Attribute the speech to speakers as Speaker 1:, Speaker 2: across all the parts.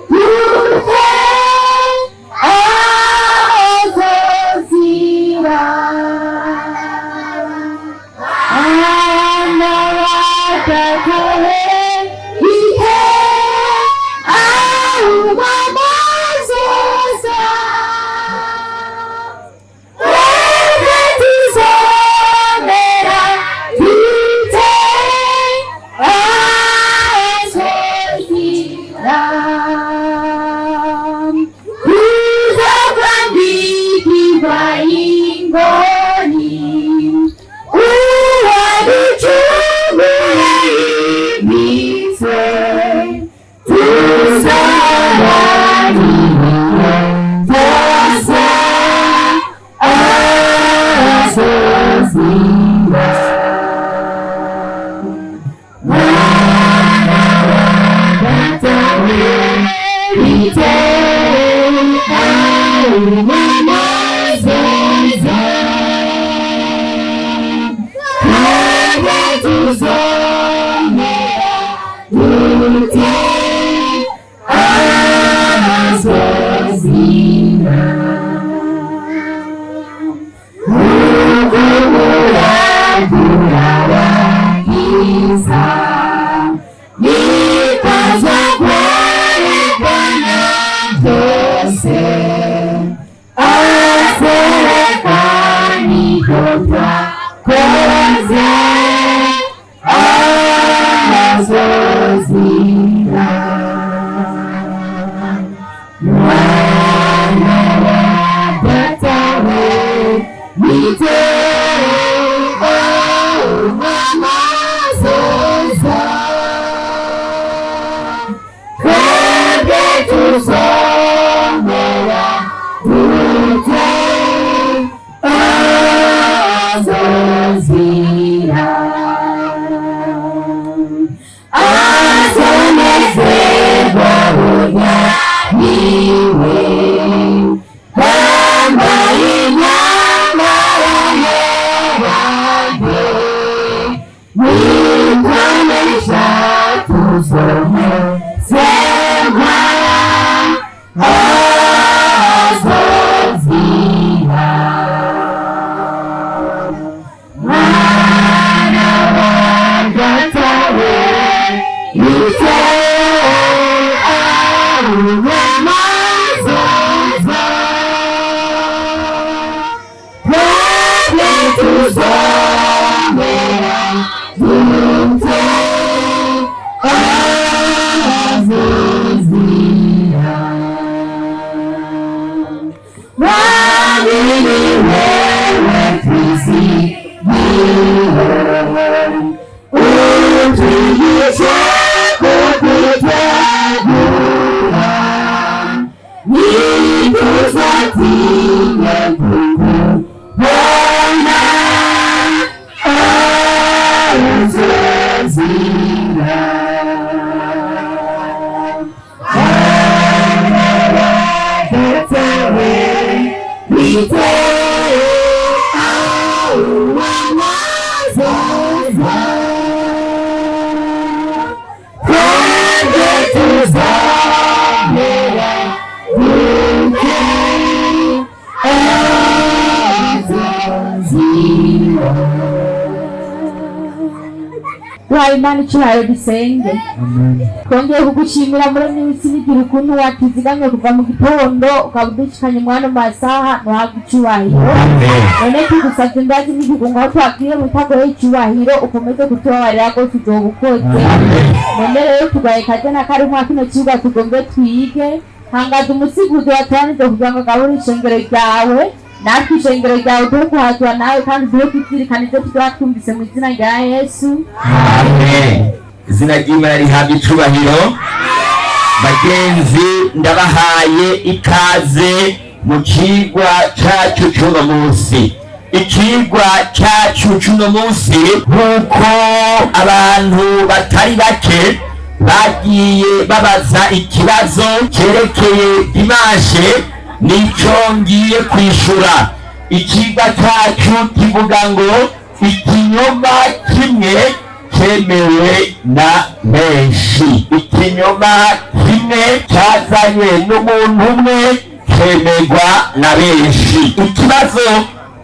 Speaker 1: dute azozira Mwana wa Data we ihe ahubwo azoza twebwe tuzomera dute azozira tuzokwambikirwa ingoni uwaducunguye imitwe tuzabana byose azozira Mwana wa Data we bite ahubwo azoza twebwe tuzomera dute azozira Ugumuragurabakiza nikaza kwerekana byose azerekana ibyo twakoze azozira Mwana wa Data we bite azoza twebwe tuzomera dute azozira azonezerwa burya niwe bambaye imyambaro yerande wikoresha tuzonezerwa azozira Mwana wa Data we bite azoza twebwe tuzomera dute azozira Mwami ni wewe tusigiwe utwigishe kukutegura ntituzatinye kukubona azozira Mwana wa Data we bite azoza twebwe tuzamera dute azozira
Speaker 2: Duhaye Imana icyubahiro dusenge twongeye kugushimira muri w'isi n'igira ukuntu watuzigamye kuva mu gitondo ukaba udushikanye umwana mu masaha ntuhabwe icyubahiro none tugusabye imbabazi n'igikungu aho twabwiye mutagoye icyubahiro ukomeze kutubabarira rwose uzoba ukoze none rero tugaye kaje na kari mwa kino kibuga tugombe twige hangaza umusiguzi watoranije kugira ngo agabure ishengero ryawe natwe ishengero ryawe duhe guhazwa nawe kandi duhe kuzirikana ibyo tuzoba twumvise mu izina rya Yesu.
Speaker 3: Amen. Izina ry'Imana rihabwa icubahiro. Bagenzi, ndabahaye ikaze mu cigwa cacu c'uno munsi. Icigwa cacu c'uno munsi, nk'uko abantu batari bake bagiye babaza ikibazo cyerekeye dimashe, nico ngiye kwishura. Icigwa cacu kivuga ngo ikinyoma kimwe cyemewe na benshi. Ikinyoma kimwe Kimwe cyazanywe n'umuntu umwe, cemegwa na benshi. Ikibazo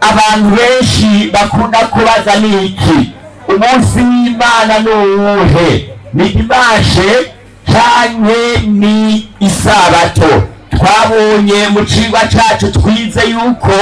Speaker 3: abantu benshi bakunda kubaza ni iki: umunsi w'Imana ni uwuhe? Ni dimanche canke ni isabato? Twabonye mu cigwa cacu twize yuko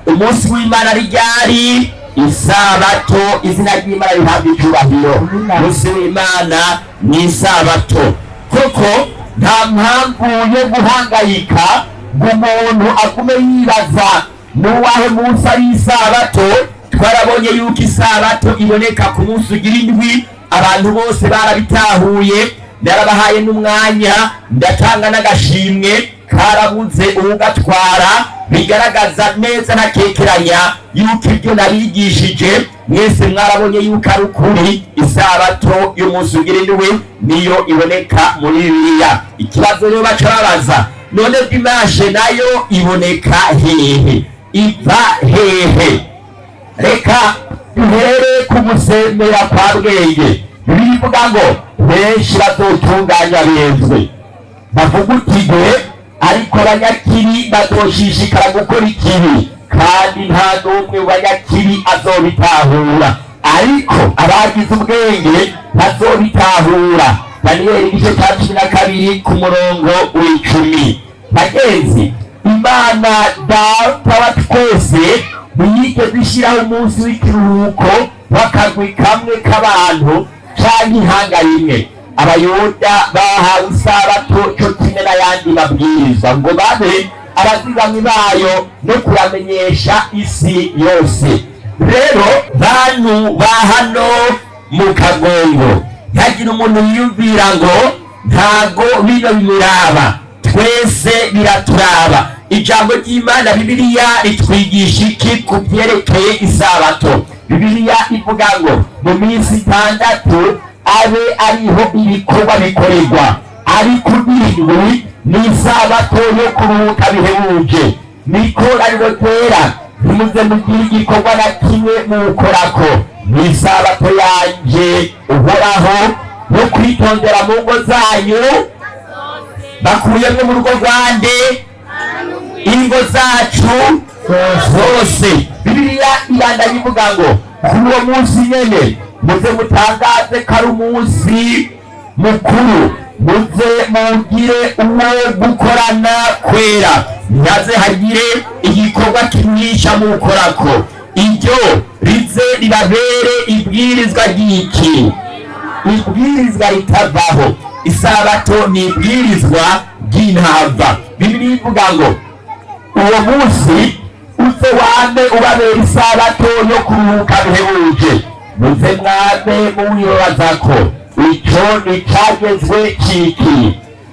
Speaker 3: umunsi w'Imana ari ryari? Isabato. Izina ry'Imana rihabwa icubahiro. Umunsi w'Imana ni isabato. Koko nta mpamvu yo guhangayika ngo umuntu agume yibaza n'uwahe munsi ari isabato. Twarabonye yuko isabato iboneka ku munsi ugira indwi. Abantu bose barabitahuye, narabahaye n'umwanya, ndatanga n'agashimwe, karabuze uwugatwara. Bigaragaza neza ntakekeranya yuko ibyo nabigishije mwese mwarabonye yuko ari ukuri. Isabato y'umunsi ugira indwi niyo iboneka muri Bibiliya. Ikibazo rero baca babaza: none dimanche nayo iboneka hehe, iva hehe? Reka duhere ku gusemera kwa Bwenge. Bibiliya ngo benshi bazotunganya benzwe bavugutigwe, ariko abanyakibi bazoshishikara gukora ikibi, kandi nta n'umwe mu banyakibi azobitahura, ariko abagize ubwenge bazobitahura. Daniyeli igice cya 12 ku murongo w'10. Bagenzi, Imana Data wa twese ntiyigeze ishyiraho umunsi w'ikiruhuko w'akagwi kamwe k'abantu canke ihanga rimwe. Abayuda bahawe isabato cyo kimwe n'ayandi mabwiriza ngo babe abazigamyi bayo no kuyamenyesha isi yose. Rero bantu ba hano mu Kagongo, ntihagire umuntu yiyumvira ngo ntago bino bimuraba. Twese biraturaba. Ijambo ry'Imana Bibiliya ritwigisha iki ku byerekeye isabato? Bibiliya ivuga ngo mu minsi 6 abe ariho ibikorwa bikorerwa, ariko indwi ni isabato yo kuruhuka bihebuje, nikoraniro ryera, ntimuze mugire igikorwa na kimwe muwukorako. Ni isabato yanje Uhoraho yo kwitondera mu ngo zanyu. Bakuyemwo mu rugo rwande? Ingo zacu zose. Bibiliya ibandanya ivuga ngo kuri uwo munsi nyene muze mutangaze ko ari umunsi mukuru, muze mugire uwo gukorana kwera, ntihaze hagire igikorwa kimwisha muwukorako. Iryo rize ribabere ibwirizwa ry'iki? Ibwirizwa ritavaho. Isabato ni ibwirizwa ry'intava. Bibiliya ivuga ngo uwo munsi uze wame ubabera isabato yo kuruhuka bihebuje, muze mwame muwibabazako. Ico ni cagezwe ciki?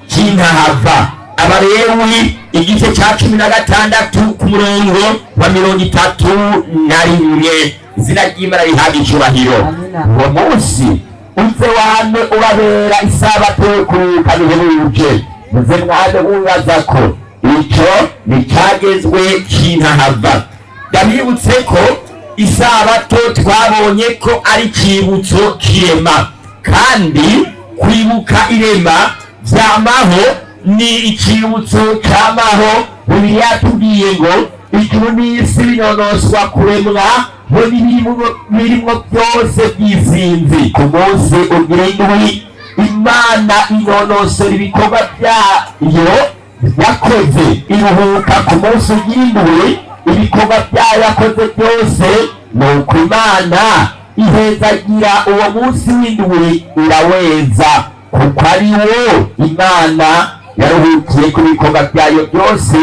Speaker 3: C'intahava. Abalewi igice ca 16 ku murongo wa 31. Izina ry'Imana rihabwa icubahiro.
Speaker 2: Amina.
Speaker 3: Uwo munsi uze wame ubabera isabato yo kuruhuka bihebuje, muze mwame mwibazako. Ico ni cagezwe c'intahava. Ndabibutse ko isabato twabonye ko ari icibutso c'irema, kandi kwibuka irema vyamaho, ni icibutso camaho. Bibiliya yatubwiye ngo ijuru n'isi binonoswa kuremwa ngo n'ibirimwo byose by'isinzi. Ku munsi ugira indwi Imana inonosora ibikorwa byayo yakoze, iruhuka ku munsi ugira indwi ibikorwa byayo yakoze byose. Nuko Imana ihezagira uwo munsi w'indwi, iraweza, kuko ari wo Imana yaruhukiye ku bikorwa byayo byose,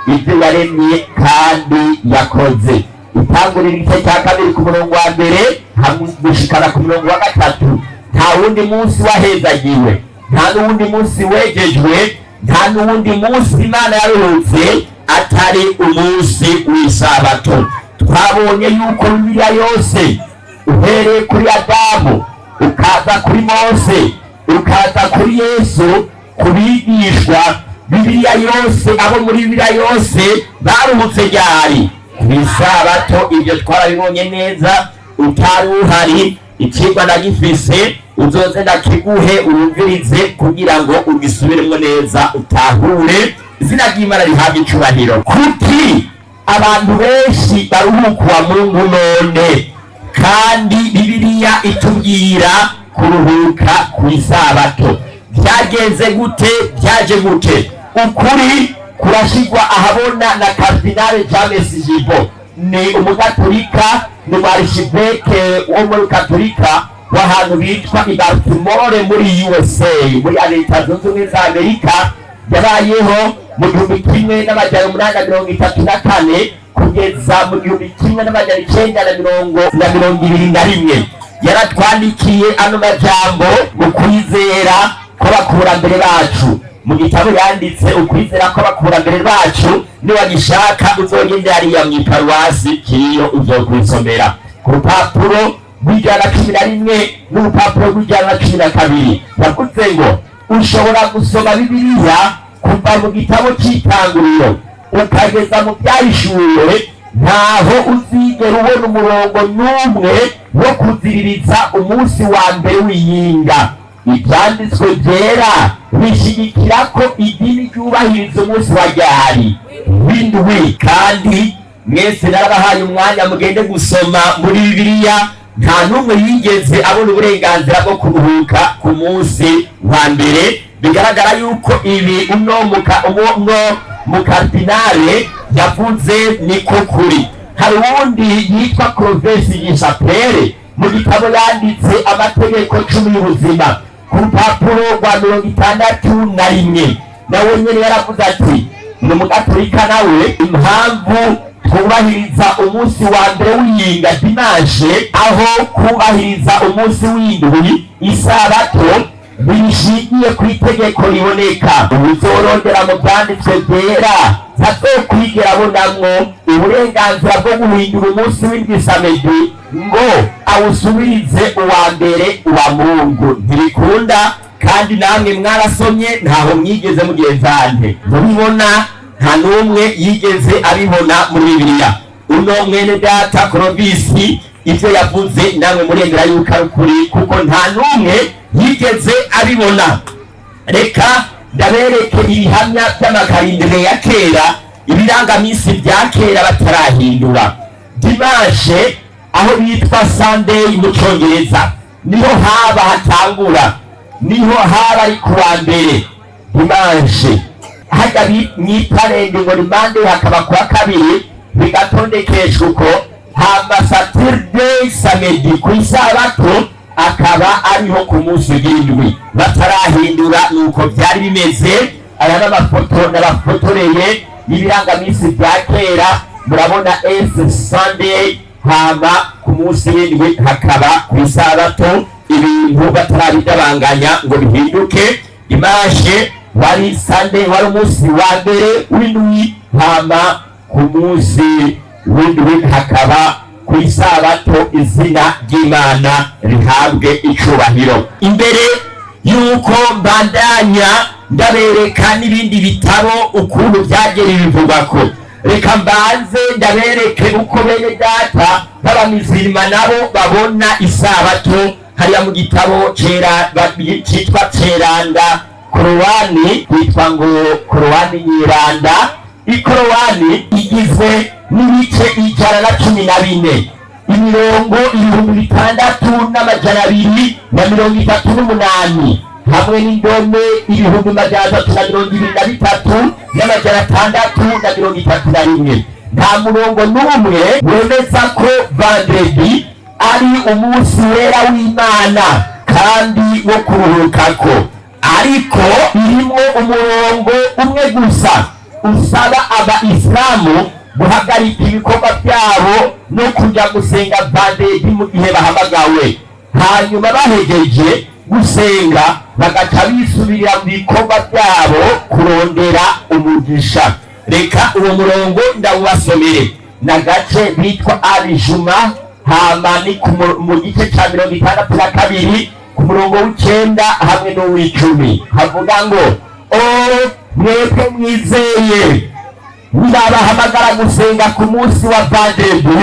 Speaker 3: ibyo yaremye kandi yakoze. Itangurira igice cya 2 ku murongo wa 1 hamwe gushikana ku murongo wa 3. Nta wundi munsi wahezagiwe, nta n'uwundi munsi wejejwe, nta n'uwundi munsi Imana yaruhutse atari umunsi w'isabato. Twabonye yuko Bibiliya yose, uhereye kuri Adamu, ukaza kuri Mose, ukaza kuri Yesu, ku bigishwa, Bibiliya yose, abo muri Bibiliya yose baruhutse ryari? Ku isabato. Ibyo twarabibonye neza. Utari uhari, ikigwa ndagifise. Uzoze ndakiguhe urumvirize kugira ngo ugisubiremo neza, utahure. Izina ry'Imana rihabwa icubahiro. Kuki abantu benshi baruhuka Mungu none, kandi Bibiliya itubwira kuruhuka ku isabato? Byagenze gute? Byaje gute? Ukuri kurashyirwa ahabona na Karidinali James Jibo. Ni umugatolika, ni umwarishiveke wo muri Katolika w'ahantu bitwa i Baltimore muri USA, muri Leta Zunze Ubumwe za Amerika. Yabayeho mu 1834 kugeza mu 1921. Yaratwandikiye ano majambo mu kwizera kw'abakurambere bacu, mu gitabo yanditse Ukwizera kw'abakurambere bacu. Niwagishaka uzogende hariya mw'iparuwasi kiriyo, uzokwisomera ku rupapuro rw'111 n'urupapuro rw'112. Yavuze ngo ushobora gusoma Bibiliya kuva mu gitabo cy'Itanguriro ukageza mu Byahishuwe, ntaho uzigera ubona umurongo n'umwe wo kuziririza umunsi wa mbere w'iyinga. Ibyanditswe byera bishyigikira ko idini ryubahiriza umunsi wa ryari? W'indwi. Kandi mwese narabahaye umwanya mugende gusoma muri Bibiliya, nta n'umwe yigeze abona uburenganzira bwo kuruhuka ku munsi wa mbere. Bigaragara yuko ibi uno mukardinale yavuze niko kuri. Hari uwundi yitwa Clovis Gishapere, mu gitabo yanditse Amategeko 10 y'ubuzima, ku rupapuro rwa 61, nawe nyene yaravuze ati, ni umugatolika nawe: impamvu twubahiriza umunsi wa mbere w'iyinga, dimanche, aho kubahiriza umunsi w'indwi, isabato, bishingiye ku itegeko riboneka. Uzorondera mu byanditswe byera ntazokwigera abonamwo uburenganzira bwo guhindura umunsi w'indwi, samedi, ngo awusubirize uwa mbere uwa Mungu. Ntibikunda. Kandi namwe mwarasomye, ntaho mwigeze mugenzante mubibona, nta n'umwe yigeze abibona muri Bibiliya. Uno mwene data Korovisi ibyo yavuze namwe muremera yuko ari ukuri, kuko nta n'umwe yigeze abibona. Reka ndabereke ibihamya by'amakarindire ya kera, ibirangaminsi bya kera batarahindura. Dimanche, aho bitwa Sunday mu Cyongereza, niho haba hatangura, niho haba ari kuwa mbere, dimanche. Hajya mwitarende ngo ni Monday, hakaba kuwa kabiri, bigatondekeshwa uko. Hama Saturday, samedi, ku isabato akaba ariho ku munsi w'indwi. Batarahindura nuko byari bimeze. Aya n'amafoto n'abafotoreye y'ibirangaminsi bya kera. Murabona S Sunday, hama ku munsi w'indwi hakaba ku isabato, ibintu batarabidabanganya ngo bihinduke. Dimanche wari Sunday, wari umunsi wa mbere w'indwi, hama ku munsi w'indwi hakaba ku isabato. Izina ry'Imana rihabwe icubahiro. Imbere y'uko mbandanya ndabereka n'ibindi bitabo ukuntu byagera bivugwa ko, reka mbanze ndabereke uko bene data b'abamizirima nabo babona isabato hariya mu gitabo cera cyitwa Ceranda Korowani, yitwa ngo Korowani Nyiranda. Ikorowani igizwe n'ibice 114, imirongo 6238, hamwe n'indome 323,631. Nta murongo n'umwe wemeza ko vendredi ari umunsi wera w'Imana kandi wo kuruhukako, ariko irimo umurongo umwe gusa usaba abayisilamu guhagarika ibikorwa byabo no kujya gusenga vendredi mu gihe bahamagawe, hanyuma bahegeje gusenga bagaca bisubirira mu bikorwa byabo kurondera umugisha. Reka uwo murongo ndawubasomere. Ni agace bitwa Arijuma, hama ni mu gice cya 62, ku murongo w'9 hamwe n'uw'icumi. Havuga ngo: "O mwebwe mwizeye, nibabahamagara gusenga ku munsi wa vendredi,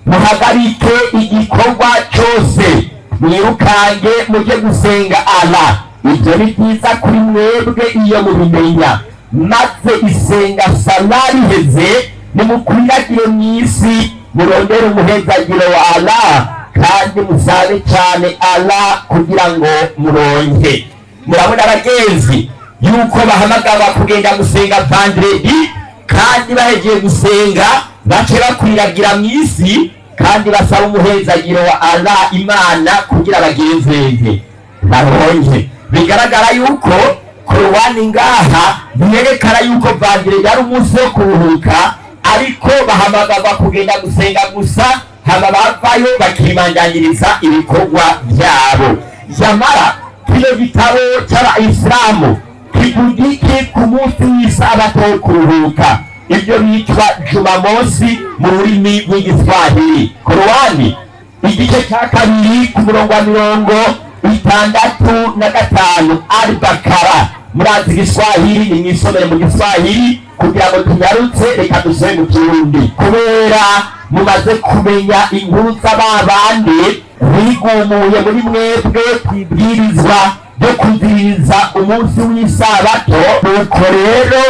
Speaker 3: muhagarike igikorwa cyose." Mwirukange mujye gusenga Allah, ibyo ni byiza kuri mwebwe iyo mubimenya. Maze isenga sala riheze, nimukwiragire mu isi, murondere umuhezagiro wa Allah, kandi musabe cyane Allah kugira ngo muronke. Murabona abagenzi yuko bahamagara kugenda gusenga vendredi, kandi bahejeje gusenga bace bakwiragira mu isi, kandi basaba umuhezagiro wa Allah Imana kugira bagenzeze baronke. Bigaragara yuko Korowani ngaha biyerekana yuko vendredi ari umunsi wo kuruhuka, ariko bahamagarwa kugenda gusenga gusa, hama bavayo bakibandanyiriza ibikorwa byabo. Yamara kino gitabo cy'abayisilamu kivuga iki ku munsi w'isabato wo kuruhuka, ibyo bitwa Jumamosi mu rurimi rw'Igiswahili? Korowani igice cya 2 ku murongo wa 65, Albakara. Murazi Igiswahili, ni mwisomere mu Giswahili kugira ngo tunyarutse. Reka dusome mu Kirundi kubera mumaze kumenya inkuru z'ababandi bigumuye muri mwebwe kwibwirizwa ryo kuziriza umunsi w'isabato. Nuko rero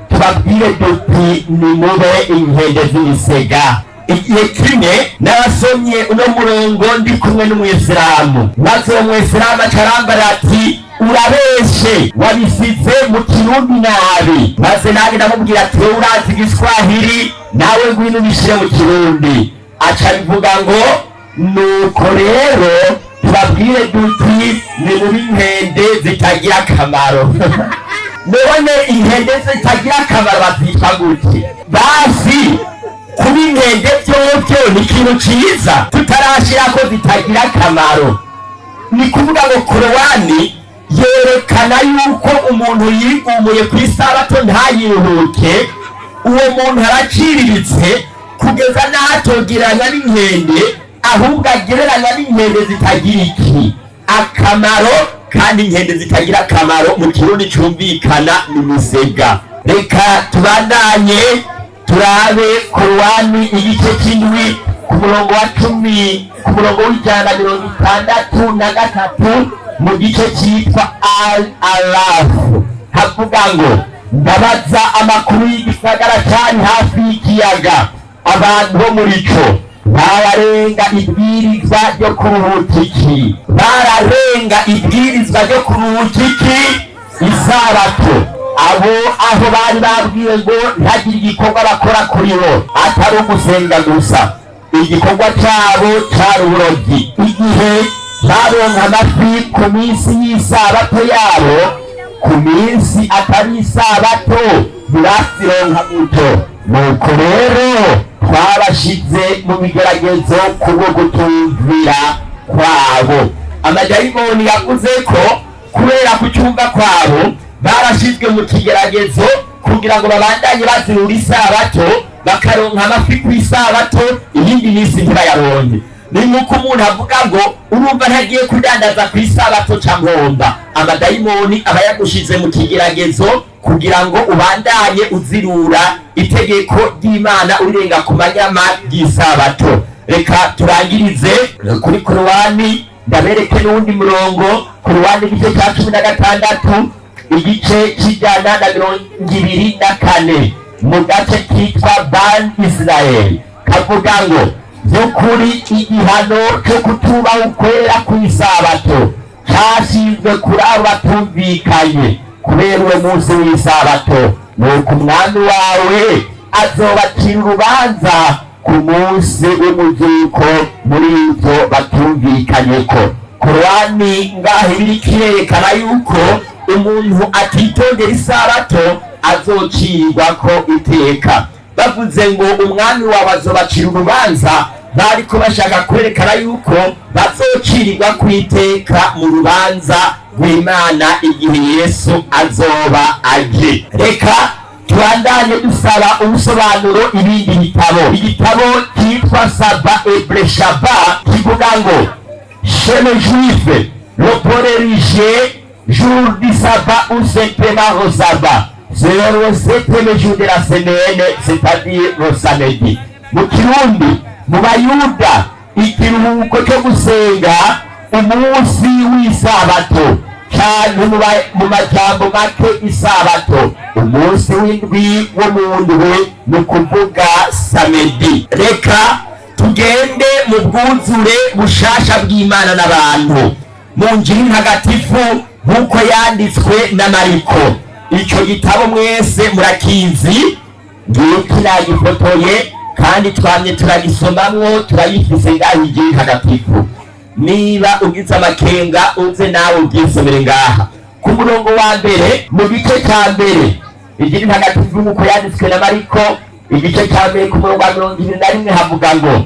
Speaker 3: tubabwire duti: nimube inkende z'imisega. Igihe kimwe narasomye uno murongo ndi kumwe n'umwisilamu, maze uwo mwisilamu acarambara ati: "Urabeshe, wabisize mu Kirundi nabi." Maze nange ndamubwira ati: "Wowe urazi Igiswahili, nawe ngwino ubishire mu Kirundi." Aca bivuga ngo: "Nuko rero tubabwire duti: ni muri inkende zitagira akamaro." None inkende zitagira akamaro bazita gute? Basi kuba inkende vyovyo ni ikintu ciza, tutarashirako zitagira akamaro. Ni kuvuga ngo Korowani yerekana yuko umuntu yigumuye ku isabato ntayiruhuke, uwo muntu araciriritse kugeza n'atogereranywa n'inkende, ahubwo agereranywa n'inkende zitagira iki? Akamaro. Kandi inkende zitagira akamaro mu Kirundi cumvikana ni misega. Reka tubandanye turabe Korowani igice c'7 ku murongo wa 10, ku murongo w'163, mu gice cyitwa Al Arafu, havuga ngo: "Ndabaza amakuru y'igisagara cyari hafi y'ikiyaga, abantu bo muri co bararenga ibwirizwa ryo kuruhuka iki? Bararenga ibwirizwa ryo kuruhuka iki? Isabato." Abo aho bari babwiwe ngo ntihagire igikorwa bakora kuri bo atari ugusenga gusa, igikorwa cyabo cyari uburobyi. Igihe baronka amafi ku minsi y'isabato yabo, ku minsi atari isabato ntibasironka gutyo. Nuko rero twabashize mu bigeragezo kubwo kutumvira kwabo. Amadayimoni yavuze ko kubera kucyumva kwabo barashizwe mu kigeragezo kugira ngo babandanye bazirura isabato, bakaronka amafi ku isabato, iyindi minsi ntibayaronke. Ni nk'uko umuntu avuga ngo urumva ntagiye kudandaza ku isabato ca ngomba. Amadayimoni aba yagushize mu kigeragezo kugira ngo ubandanye uzirura itegeko ry'Imana, urirenga ku manyama ry'isabato. Reka turangirize kuri Korowani, ndabereke n'uwundi murongo. Korowani igice cya 16, igice c'124, mu gace kitwa Ban Israel, kavuga ngo: "By'ukuri igihano cyo kutubaha ukwera ku isabato cyashinzwe kuri abo batumvikanye kubera uwo munsi w'isabato. Nuko umwami wawe azobacira urubanza ku munsi w'umuzuko muri ibyo batumvikanyeko." Korowani ngaho ibiri kirerekana yuko umuntu atitondera isabato azocirwa ko iteka. Bavuze ngo umwami wawe azobacira urubanza, bariko bashaka kwerekana yuko bazocirirwa ku iteka mu rubanza rw'Imana igihe Yesu azoba aje. Reka tubandanye dusaba ubusobanuro ibindi bitabo. Igitabo cyitwa Saba Ebreshaba kivuga ngo: "Chez les Juifs, le religieux jour du sabbat ou simplement au sabbat, c'est le septième jour de la semaine, c'est-à-dire le samedi." Mu Kirundi, mu Bayuda, ikiruhuko cyo gusenga. Umunsi w'isabato, canke mu majambo make isabato, umunsi w'indwi wo mu ndwi, ni ukuvuga samedi. Reka tugende mu bwuzure bushasha bw'Imana n'abantu mu Njiri Ntagatifu nk'uko yanditswe na Mariko. Icyo gitabo mwese murakizi, ngiki nagifotoye kandi twamye turagisomamwo, turayifise ngaho Injiri Ntagatifu. Niba ugize amakenga, uze nawe ubwisomere ngaha ku murongo wa mbere mu gice cya mbere. Injiri Ntagatifu nk'uko yanditswe na Mariko, igice cya mbere, ku murongo wa 21, havuga ngo: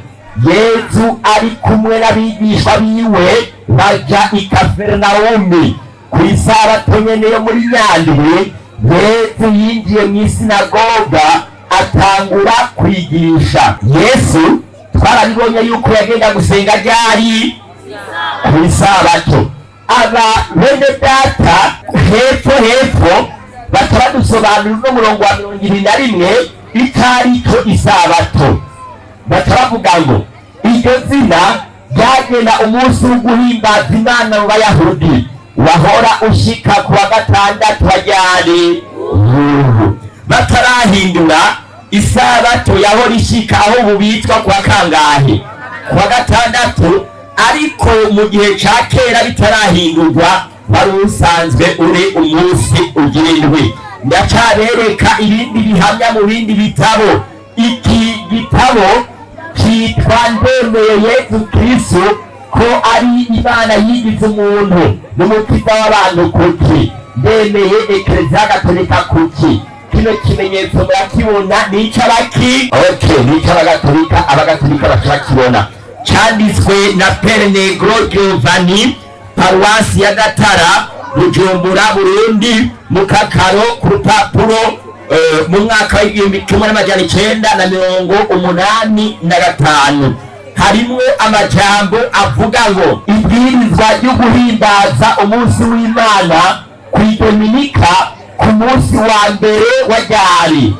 Speaker 3: "Yezu ari kumwe n'abigishwa biwe baja i Kaferinawumi. Ku isabato nyene yo muri nyandwi, Yezu yinjiye mu isinagoga atangura kwigisha." Yesu twarabibonye yuko yagenda gusenga ryari? Ku isabato. Aba bene data hepfo hepfo baca badusobanurira uno murongo wa 21 itariko isabato. Baca bavuga ngo iryo zina ryagena umunsi wo guhimbaza Imana mu Bayahudi, wahora ushika ku wa gatandatu wa ryari y'ubu. Batarahindura, isabato yahora ishika aho ubu bitwa ku wa kangahe? Ku wa gatandatu. Ariko mu gihe ca kera bitarahindurwa, wari usanzwe uri umunsi ugira indwi. Ndacabereka ibindi bihamya mu bindi bitabo. Iki gitabo cyitwa "Ndemeye Yesu Kristo ko ari Imana yigize umuntu n'umukiza w'abantu kuki ndemeye Ekereziya Gatolika kuki." Kino kimenyetso murakibona, ni icy'abaki? Okay, ni icy'abagatolika. Abagatolika baca bakibona. Cyanditswe na Pere Negro Giovanni, paruwasi ya Gatara, Bujumbura, Burundi, mu Kakaro, ku rupapuro mu mwaka w'1985. Harimwo amajambo avuga ngo ibwirizwa ryo guhimbaza umunsi w'Imana ku Idominika, ku munsi wa mbere wa ryari?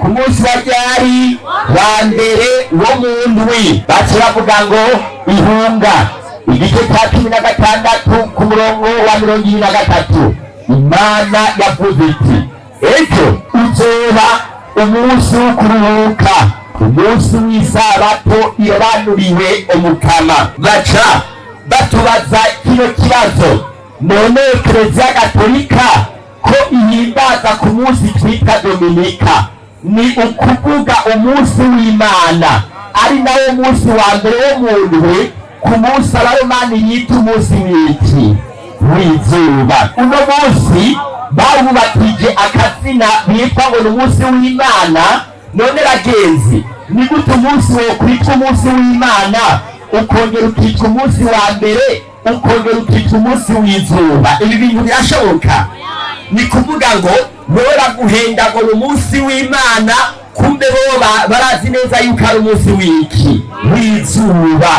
Speaker 3: Ku munsi wa ryari? Wa mbere wo mu ndwi. Baca bavuga ngo Ihunga, igice cya 16, ku murongo wa 23, Imana yavuze iti: "Ejo uzoba umunsi wo kuruhuka, umunsi w'isabato irobanuriwe Umukama." Baca batubaza kino kibazo: none Ekereziya Gatolika ko ihimbaza ku munsi twita Dominika, ni ukuvuga umunsi w'Imana, ari nawo munsi wa mbere wo mu ndwi, ku munsi Abaromani yita umunsi w'iki? W'izuba. Uno munsi bawubatije akazina bitwa ngo ni umunsi w'Imana. None bagenzi, ni gute umunsi wo kwitwa umunsi w'Imana, ukongera ukitwa umunsi wa mbere, ukongera ukitwa umunsi w'izuba? Ibi bintu birashoboka? Ni kuvuga ngo wowe baguhenda ngo ni umunsi w'Imana, kumbe bo barazi neza yuko ari umunsi w'iki? W'izuba.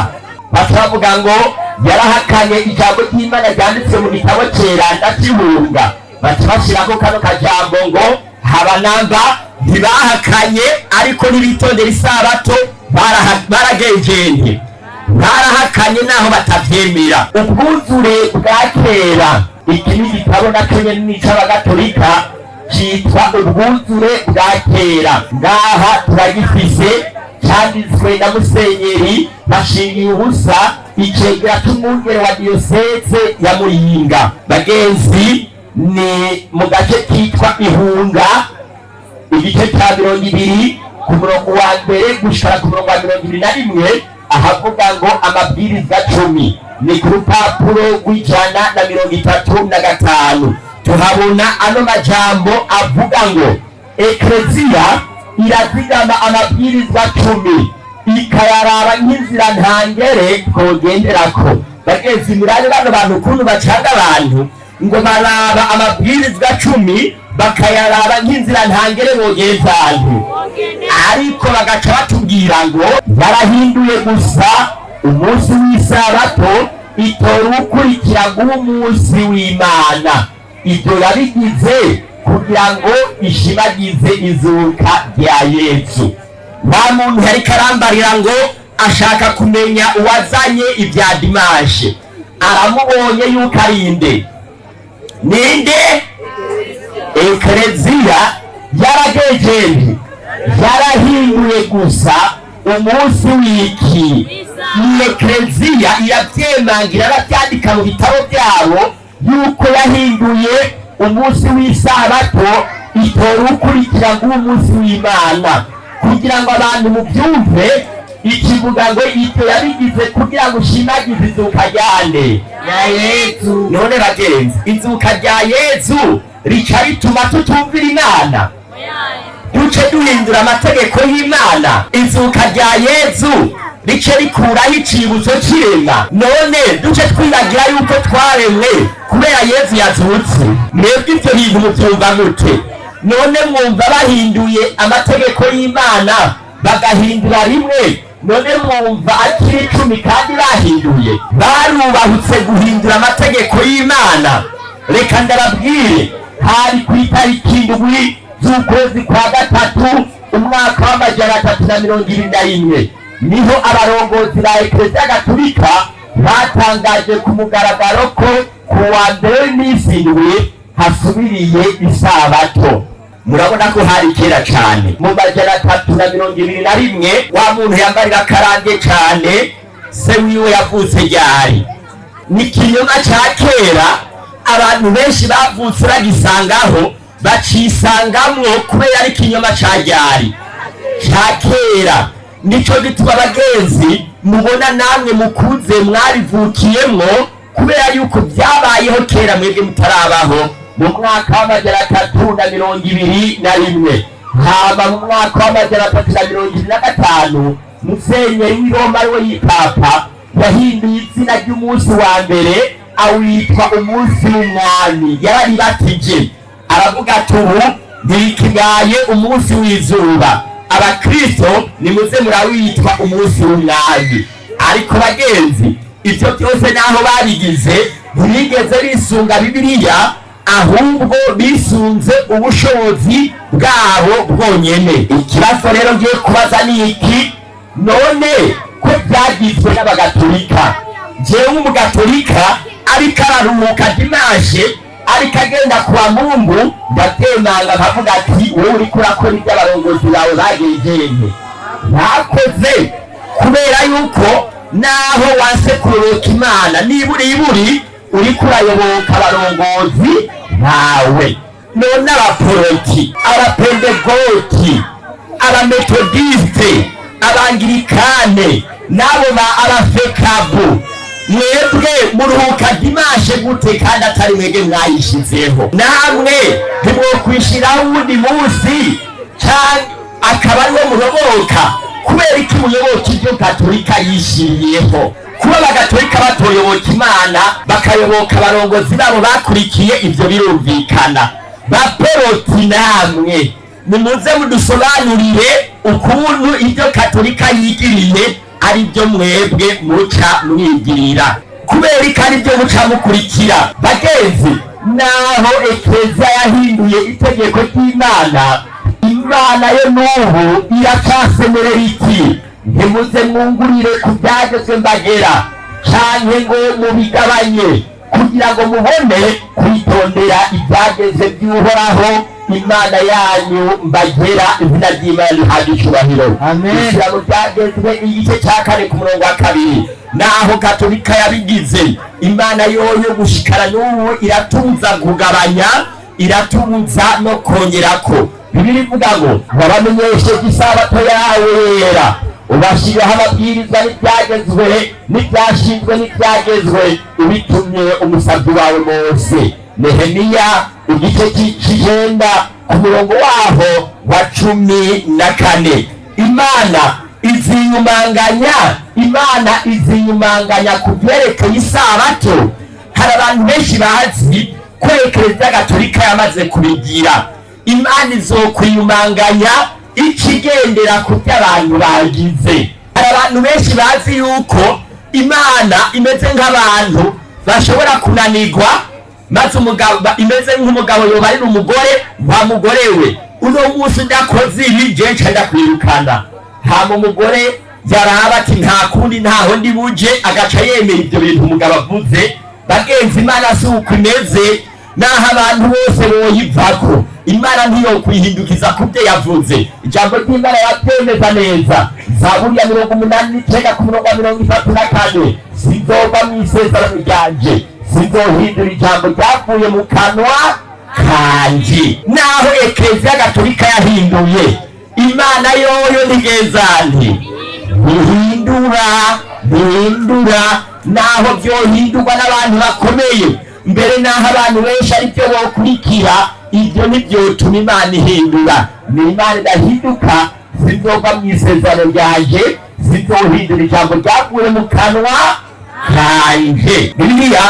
Speaker 3: Baca bavuga ngo yarahakanye ijambo ry'Imana ryanditse mu gitabo ceranda cy'Ihunga. Baca bashirako kano kajambo ngo habanamba ntibahakanye, ariko ntibitondera isabato, baragenjende, barahakanye naho batavyemera. Ubwuzure bwa kera. Iki ni igitabo nacyo nyene ni ic'abagatolika, citwa Ubwuzure bwa kera. Ngaha turagifise, cyanditswe na Musenyeri Bashingiye Ubusa, icegera c'umwungere wa diyoseze ya Muyinga. Bagenzi, ni mu gace kitwa Ihunga, igice cya 20, ku murongo wa mbere gushika ku murongo wa 21, ahavuga ngo amabwiriza 10. Ni ku rupapuro rw'135. Tuhabona ano majambo avuga ngo Ekleziya irazigama amabwirizwa 10, ikayaraba nk'inzira ntangere twogenderako. Bagenzi, murabe bano bantu ukuntu bacanga abantu, ngo baraba amabwirizwa 10 bakayaraba nk'inzira ntangere bogenza abantu, ariko bagaca batubwira ngo barahinduye gusa umunsi w'isabato, itora ukurikira ng'umunsi w'Imana. Ibyo yabigize kugira ngo ishimagize izuka rya Yesu. Nta muntu yariko arambarira ngo ashaka kumenya uwazanye ibya dimanche. Aramubonye yuko ari inde? Ninde? Ekereziya yaragejeje, yarahinduye gusa umunsi w'iki. Iyi ekereziya irabyemangira, arabyandika mu bitabo byabo yuko yahinduye umunsi w'isabato, itora ukurikira ng'uwo munsi w'Imana. Kugira ngo abantu mubyumve, ikivuga ngo ibyo yabigize kugira ngo ushimagize izuka ryande?
Speaker 1: Ya Yesu.
Speaker 3: None bagenzi, izuka rya Yezu rica rituma tutumvira Imana, duce duhindura amategeko y'Imana? Izuka rya Yezu rice rikuraho icibutso c'irema? None duce twibagira yuko twaremwe kubera Yezu yazutse? Mwebwe ivyo bintu muvyumva mute? None mwumva bahinduye amategeko y'Imana bagahindura rimwe, none mwumva akiri 10 kandi bahinduye? Barubahutse guhindura amategeko y'Imana. Reka ndababwire, hari ku itariki 7 z'ukwezi kwa gatatu, umwaka w'321, niho abarongozi ba Ekereziya Gatulika batangaje ku mugaragaro ko ku wa mbere w'iminsi 7 hasubiriye isabato. Murabona ko hari kera cane, mu 321. Wa muntu yambarira akarange cane, se wiwe yavutse ryari? Ni ikinyoma ca kera, abantu benshi bavutse bagisangaho, bacisangamwo kubera ari ikinyoma ca ryari? Ca kera. Nico gituma abagenzi mubona namwe mukuze mwarivukiyemwo, kubera yuko byabayeho kera mwebwe mutarabaho, mu mwaka w'321. Hama mu mwaka w'325, musenyeri w'i Roma ariwe yipapa yahinduye izina ry'umunsi wa mbere, awitwa umunsi w'Umwami. Yararibatije, aravuga ati: "Ubu ntikibaye umunsi w'izuba, abakristo nimuze murawitwa umunsi w'Umwami." Ariko bagenzi, ibyo byose naho babigize, ntibigeze bisunga Bibiliya, ahubwo bisunze ubushobozi bwabo bwonyene. Ikibazo rero ngiye kubaza ni iki: none ko byagizwe n'abagatolika, jewe umugatolika ariko araruhuka dimanche, ariko agenda kwa Mungu, ndatemanga nkavuga ati: "Wowe uriko urakora ibyo abarongozi bawe bagenjenye bakoze," kubera yuko naho wanse kuyoboka Imana, niburiburi uriko urayoboka abarongozi bawe. None abaporoti, abapendegoti, abametodiste, abangirikane n'abo ba abafekabu, mwebwe muruhuka dimanche gute kandi atari mwebwe mwayishizeho? Namwe ntimwokwishiraho uwundi munsi canke akaba ariwo muyoboka? Kubera iki muyoboka ibyo Gatolika yishiriyeho? Kuba abagatolika batoyoboka Imana, bakayoboka abarongozi babo bakurikiye, ibyo birumvikana. Baporoti namwe nimuze mudusobanurire ukuntu ibyo Katolika yigiriye ari byo mwebwe muca mwigirira. Kubera ko ari byo muca mukurikira? Bagenzi, naho Ekereziya yahinduye itegeko ry'Imana, Imana yo n'ubu iracasemerera iti: "Ntimuze mwungurire ku byagezwe mbagera canke ngo mubigabanye, kugira ngo mubone kwitondera ibyageze by'Uhoraho Imana yanyu mbagera." Izina ry'Imana rihabwa icubahiro.
Speaker 1: Amen.
Speaker 3: Ishyira mu Byagezwe, igice cya 4 ku murongo wa 2. Naho Katolika yabigize, Imana yoyo gushikara n'ubu iratubuza kugabanya, iratubuza no kongerako. Bibiliya ivuga ngo: "Wabamenyesheje isabato yawe yera, ubashyiraho amabwiriza n'ibyagezwe n'ibyashinzwe n'ibyagezwe, ubitumye umusabyi wawe Mose." Nehemiya, igice c'9 ku murongo waho wa 14. Imana iziyumanganya, Imana iziyumanganya ku byerekeye isabato. Hari abantu benshi bazi ko Ekereziya Gatolika yamaze kubigira. Imana izokwiyumanganya ikigendera ku byo abantu bagize. Hari abantu benshi bazi yuko Imana imeze nk'abantu bashobora kunanirwa, maze umugabo imeze nk'umugabo yobarira umugore: "Wa mugore we, uno munsi ndakoze ibi, je nca ndakwirukana." Hama umugore Yaraba ati nta kundi, ntaho ndi buje, agaca yemera ibyo bintu umugabo avuze. Bagenzi, Imana si uko imeze. Naho abantu bose boyivako, Imana ntiyokwihindukiza ku byo yavuze. Ijambo ry'Imana yabyemeza neza, Zaburi ya 89 ku murongo wa 34: "Sinzova mu isezerano ryanje, sinzohindura ijambo ryavuye mu kanwa kanje." Naho Ekleziya Gatolika yahinduye, Imana yoyo ntigezanti ntihindura, ntihindura. Naho byohindurwa n'abantu bakomeye, mbere naho abantu benshi ari byo bokurikira, ibyo ntibyotuma Imana ihindura. Ni Imana idahinduka. "Sinzova mu isezerano ryanje, sinzohindura ijambo ryavuye mu kanwa kanje." Bibiliya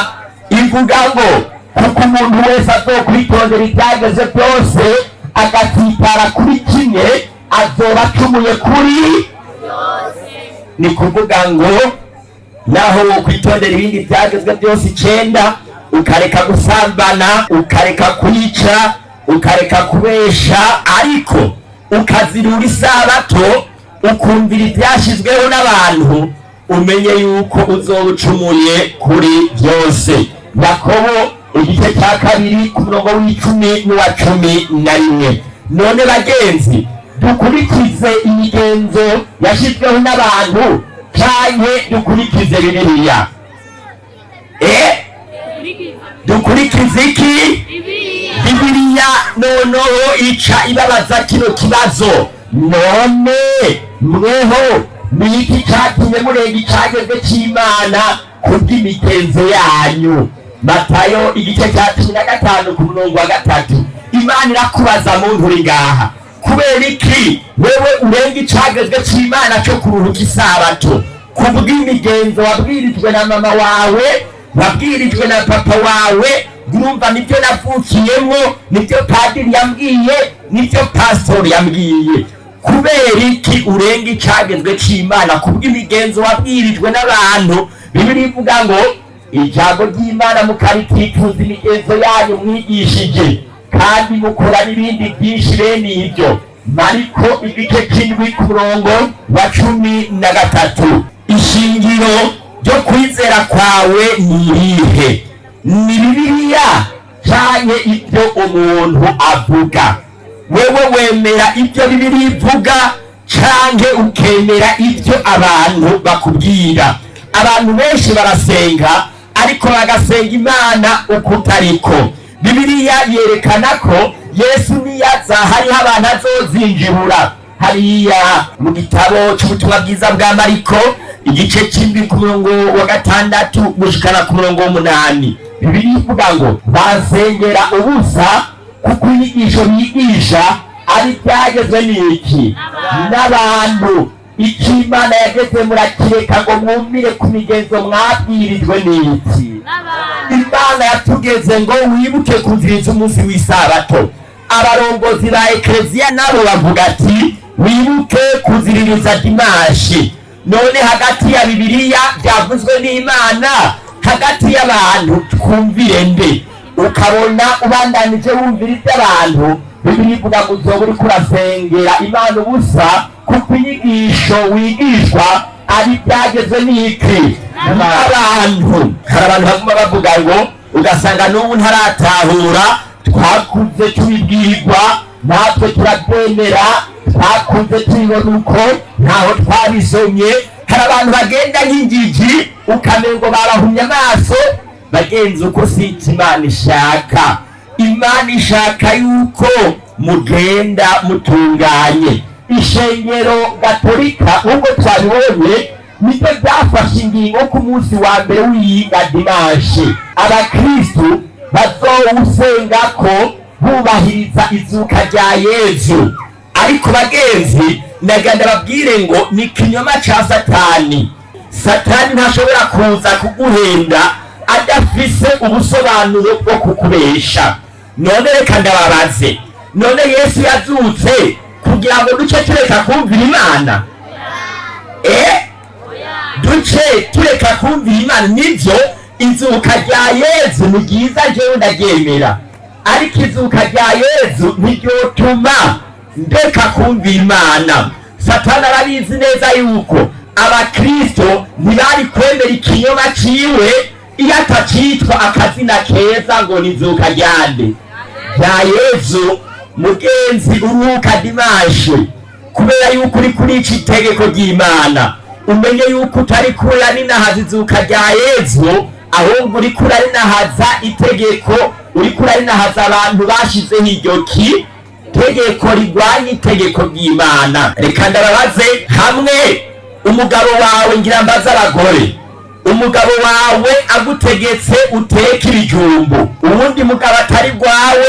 Speaker 3: ivuga ngo kuko umuntu wese azokwitondera ibyageze byose agatsitara kuri kimwe, azoba acumuye kuri. Ni kuvuga ngo naho wokwitondera ibindi byagezwe byose icenda, ukareka gusambana, ukareka kwica, ukareka kubesha, ariko ukazirura isabato, ukumvira ibyashyizweho n'abantu, umenye yuko uzoba ucumuye kuri byose. Yakobo igice cya 2 ku murongo w'10 n'uwa 11. None bagenzi, dukurikize imigenzo yashyizweho n'abantu canke dukurikize Bibiliya? Dukurikize iki? Bibiliya. Noneho ica ibabaza kino kibazo: none mweho ni iki catumye murenga icagezwe c'Imana kubw'imigenzo yanyu? Matayo igice cya 15 ku murongo wa 3. Imana irakubaza, muntu uri ngaha: kubera iki wewe urenga icagezwe c'Imana co kuruhuka isabato kubw'imigenzo wabwirijwe na mama wawe, wabwirijwe na papa wawe? Urumva, nibyo navukiyemo, nibyo padiri yambwiye, nibyo pasitori yambwiye. Kubera iki urenga icagezwe c'Imana kubw'imigenzo wabwirijwe n'abantu? Bibiliya ivuga ngo ijambo ry'Imana mukariticuza imigenzo yanyu mwigishije, kandi mukora n'ibindi byinshi bene ibyo. Mariko igice c'7 ku murongo wa 13. Ishingiro ryo kwizera kwawe ni irihe? Ni Bibiliya canke ibyo umuntu avuga? Wewe wemera ibyo Bibiliya ivuga canke ukemera ibyo abantu bakubwira? Abantu benshi barasenga, ariko bagasenga Imana ukutariko. Bibiliya yerekana ko Yesu niyaza hariho abantu azozinjibura. Hariya mu gitabo c'Ubutumwa bwiza bwa Mariko igice c'7 ku murongo wa 6 gushikana ku murongo w'8, Bibiliya ivuga ngo basengera ubusa, kuko inyigisho bigisha ari byagezwe n'iki? N'abantu. Icyo Imana yageze murakireka ngo mwumvire ku migenzo mwabwirijwe n'iki? Imana yatugeze ngo wibuke kuziriza umunsi w'isabato. Abarongozi ba ekleziya nabo bavuga ati wibuke kuziririza dimanshi. None hagati ya Bibiliya byavuzwe n'Imana, hagati y'abantu, twumvire nde? Ukabona ubandanije wumvira iby'abantu, Bibiliya ivuga ngo uzoba uriko urasengera Imana ubusa, kuko inyigisho wigishwa ari byagezwe n'iki? N'abantu. Hari abantu baguma bavuga ngo ugasanga n'ubu ntaratahura, twakuze tubibwirwa, natwe turabyemera, twakuze tubibona uko, ntaho twabisomye. Hari abantu bagenda nk'ingigi, ukamengo barahumye amaso. Bagenzi, uko si icyo Imana ishaka. Imana ishaka yuko mugenda mutunganye. Ishengero Gatolika, nk'uko twabibonye, nibyo byafashe ingingo ku munsi wa mbere w'iyinga, dimanche, abakristu bazowusengako bubahiriza izuka rya Yezu. Ariko bagenzi, naganda babwire ngo ni kinyoma ca Satani. Satani ntashobora kuza kuguhenda adafise ubusobanuro bwo kukubesha. None reka ndababaze: none Yesu yazutse kugira ngo duce tureka kumvira Imana? Duce tureka kumvira Imana? Nivyo, izuka rya Yezu ni ryiza, jewe ndaryemera, ariko izuka rya Yezu ntiryotuma ndeka kumvira Imana. Satani arabizi neza yuko Abakristo ntibari kwemera ikinyoma ciwe iyo atacitwa akazina keza ngo nizuka ryande rya Yezu. Mugenzi, uruhuka dimanche kubera yuko uri kuri iki itegeko ry'Imana, umenye yuko utari kurarinahaza izuka rya Yezu, ahubwo uri kurarinahaza itegeko, uri kurarinahaza abantu bashizeho iryo ki tegeko rigwanya itegeko ry'Imana. Reka ndababaze hamwe, umugabo wawe, ngira mbaze abagore, umugabo wawe agutegetse uteke ibijumbu, uwundi mugabo atari rwawe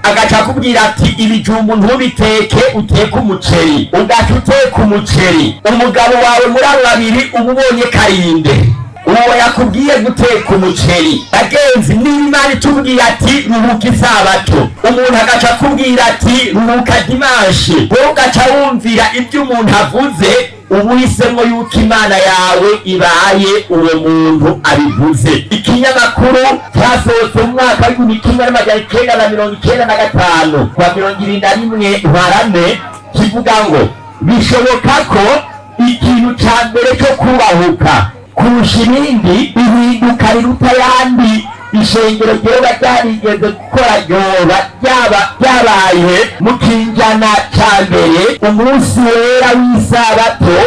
Speaker 3: agaca akubwira ati ibijumbu ntubiteke, uteke umuceri, ugaca uteka umuceri, umugabo wawe muri abo babiri uba ubonye karinde? Uwo yakubwiye guteka umuceri. Bagenzi, niba Imana itubwiye ati ruhuka isabato, umuntu agaca akubwira ati ruhuka dimanche, wowe ugaca wumvira ibyo umuntu avuze, uba uhisemo yuko Imana yawe ibaye uwo muntu abivuze. Ikinyamakuru cyasohotse mu mwaka w'1995 kwa 71 Ntwarante kivuga ngo bishoboka ko ikintu cya mbere cyo kubahuka kurusha ibindi, ihinduka riruta ayandi ishengero ryoba ryarigeze gukora, ryoba ryaba ryabaye mu kinjana ca mbere. Umunsi wera w'isabato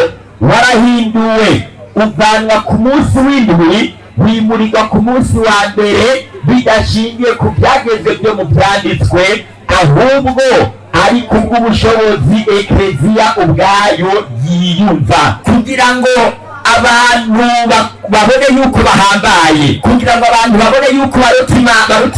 Speaker 3: warahinduwe, uvanwa ku munsi w'indwi wimurirwa ku munsi wa mbere, bidashingiye ku byagezwe byo mu byanditswe, ahubwo ari kubw'ubushobozi ekleziya ubwayo yiyumva, kugira ngo abantu babone yuko bahambaye, kugira ngo abantu babone yuko baruta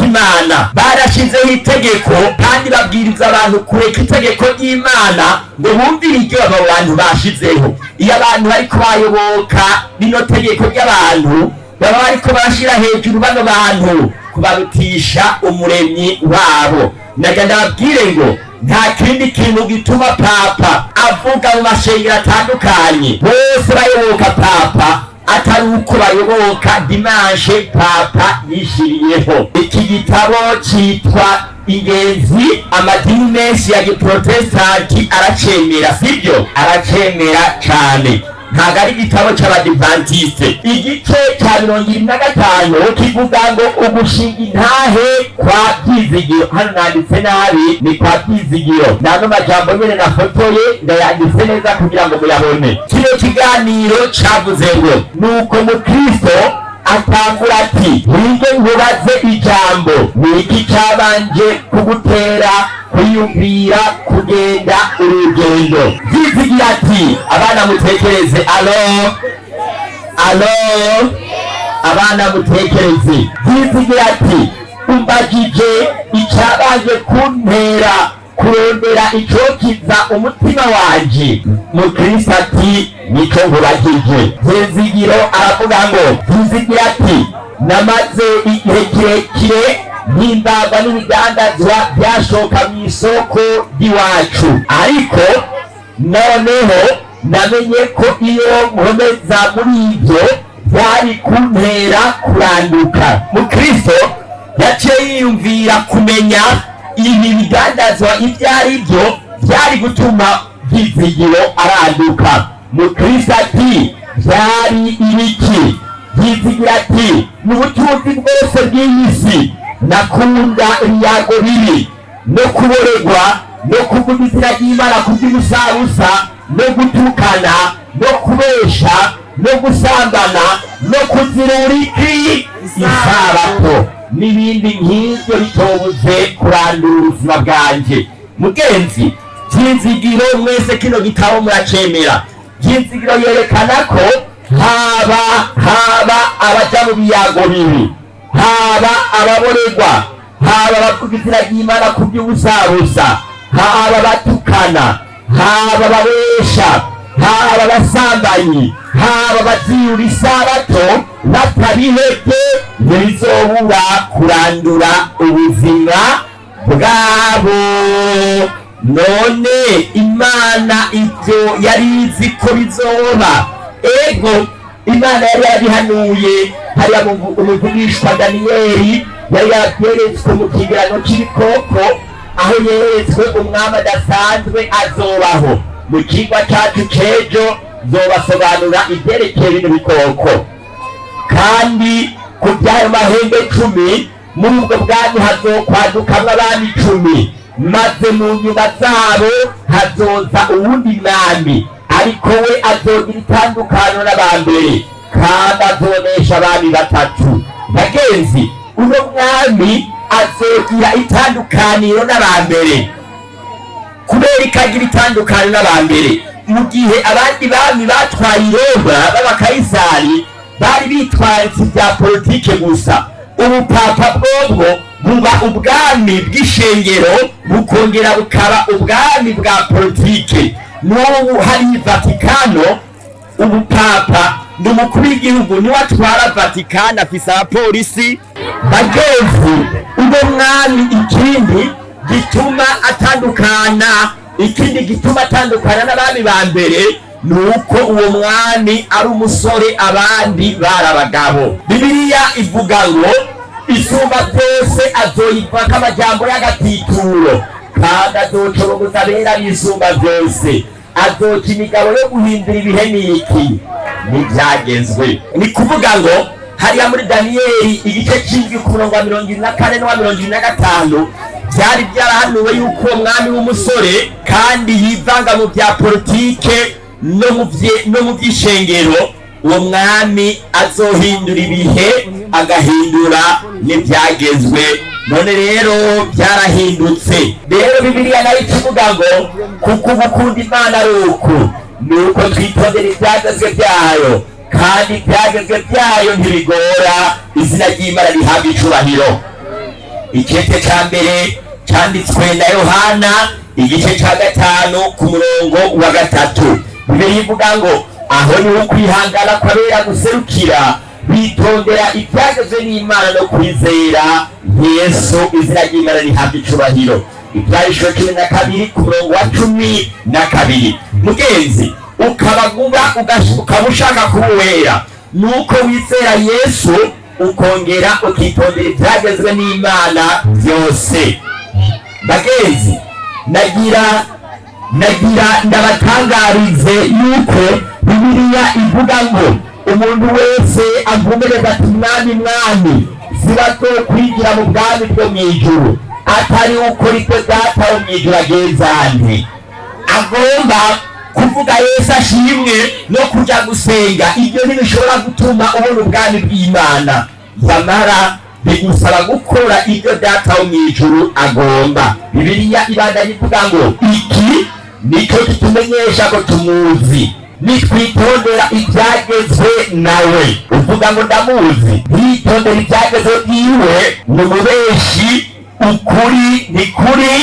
Speaker 3: Imana. Barashizeho itegeko kandi babwiriza abantu kureka itegeko ry'Imana ngo bumvire iryo abo bantu bashizeho. Iyo abantu bariko bayoboka rino tegeko ry'abantu, baba bariko barashira hejuru bano bantu kubarutisha Umuremyi wabo. Naga ndababwire ngo nta kindi kintu gituma papa avuga mu mashengero atandukanye bose bayoboka papa, atari uko bayoboka dimanche papa yishiriyeho. Iki gitabo cyitwa Ingenzi, amadini menshi ya giprotestanti aracemera, sibyo? Aracemera cyane, ntabwo ari igitabo cy'Abadivantiste. Igice cya 75 kivuga ngo ugushinga intahe kwa Byizigiro. Hano nanditse nabi, ni kwa Byizigiro. Nano majambo nyene nafotoye, ndayanditse neza kugira ngo muyabone. Kino kiganiro cavuze ngo nuko Mukristo atangura ati nige nkubaze ijambo: ni iki cyabanje kugutera kwiyumvira kugenda urugendo? Byizigira ati, abana mutekereze, alo, alo, abana mutekereze. Byizigira ati umbagije icyabanje kuntera kurondera icokiza umutima wanje? Mukristo ati nico nkubagije. Byizigiro aravuga ngo, Byizigira ati namaze igihe kirekire mpimbagwa n'ibidandazwa byashoka mu isoko ry'iwacu, ariko noneho namenye ko iyo nkomeza muri ibyo byari kuntera kuranduka. Mukristo yaciye yiyumvira kumenya ibi bidandazwa ibyo ari byo byari gutuma Byizigiro aranduka. Mukristo ati byari ibiki? Byizigira ati ni ubutunzi bwose bw'iyi si. Nakunda ibiyago bibi no kuboregwa no kuvuga izina ry'Imana kubw'ubusabusa no gutukana no kubesha no gusambana no kuzirura iki isabato n'ibindi nk'ibyo bitobuze kurandura ubuzima bwanjye. Mugenzi, Byizigiro, mwese kino gitabo muracemera. Byizigiro yerekana ko haba abaja mu biyago bibi, haba ababoregwa, haba abavuga izina ry'Imana ku by'ubusabusa, haba abatukana, haba ababesha, haba abasambanyi, haba abaziyura isabato, batabihebye ntibizobura kurandura ubuzima bwabo. None Imana ibyo yari izi ko bizoba? Ego, Imana yari yarabihanuye hariya mu umuvugishwa Daniyeli yari yarabyeretswe mu kigeranyo cy'ibikoko, aho yeretswe umwami adasanzwe azobaho. Mu kigwa cyacu c'ejo Nzobasobanura ibyerekeye bino bikoko. Kandi ku by'ayo mahembe 10, muri ubwo bwami hazokwadukamwo abami 10, maze mu nyuma zabo hazoza uwundi mwami, ariko we azogira itandukano n'abambere, kandi azonesha abami batatu. Bagenzi, uno mwami azogira itandukaniro n'abambere. Kubera ikagira itandukaniro n'abambere, mu gihe abandi bami batwaye i Roma b'abakayisari bari bitwaritse ibya politike gusa, ubupapa bwobwo buba ubwami bw'ishengero, bukongera bukaba ubwami bwa politike. N'ubu hari Vatikano, ubupapa ni umukuru w'igihugu, niwe atwara Vatikano, afise abapolisi. Bagenzi, uno mwami ikindi gituma atandukana, ikindi gituma atandukana n'abami ba mbere, ni uko uwo mwami ari umusore, abandi bari abagabo. Bibiliya ivuga ngo Isumba Byose azoyivako amajambo y'agatituro, kandi azocorogoza abera b'Isumba Byose, azoca imigabo yo guhindura ibihe n'iki n'ibyagezwe. Ni kuvuga ngo hariya muri Daniyeli igice c'indwi ku murongo wa 74 n'uwa 75, byari byarahanuwe yuko uwo mwami w'umusore kandi yivanga mu bya politike no mu by'ishengero, uwo mwami azohindura ibihe, agahindura n'ibyagezwe. None rero byarahindutse. Rero Bibiliya nayo ikivuga ngo kuko ugukunda Imana ari uku, ni uko twitondera ibyagezwe byayo, kandi ibyagezwe byayo ntibigora. Izina ry'Imana rihabwa icubahiro. Igice cya mbere cyanditswe na Yohana, igice cya 5 ku murongo wa 3, Bibiliya ivuga ngo aho niho kwihangana kw'abera guserukira, bitondera ibyagezwe n'Imana no kwizera Yesu. Izina ry'Imana rihabwa icubahiro. Ibyahishwe 12 ku murongo wa 12. Mugenzi, ukaba guba ukaba ushaka kuba uwera, nuko wizera Yesu, ukongera ukitondera ibyagezwe n'Imana byose. Bagenzi, nagira ndabatangarize yuko Bibiliya ivuga ngo umuntu wese avumereza ati "Mwami, Mwami" sibazokwigira mu bwami bwo mu ijuru, atari ukora ibyo Data wo mu ijuru agenzante agomba. Kuvuga "Yesu ashimwe" no kuja gusenga, ibyo ntibishobora gutuma ubona ubwami bw'Imana. Yamara bigusaba gukora ibyo Data wo mu ijuru agomba. Bibiliya ibandanya ivuga ngo iki nicyo kitumenyesha ko tumuzi, nitwitondera ibyagezwe nawe. Uvuga ngo "Ndamuzi", ntitondera ibyagezwe byiwe, ni umubeshi, ukuri ni kuri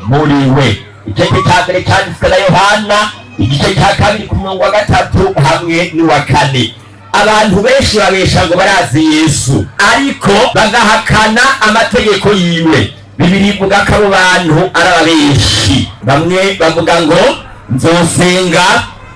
Speaker 3: muri we. Igice cya mbere cyanditswe na Yohana, igice cya 2 ku murongo wa 3 hamwe n'uwa 4. Abantu benshi babesha ngo barazi Yesu, ariko bagahakana amategeko yiwe. Bibiliya ivuga ko abo bantu ari ababeshi. Bamwe bavuga ngo "Nzosenga,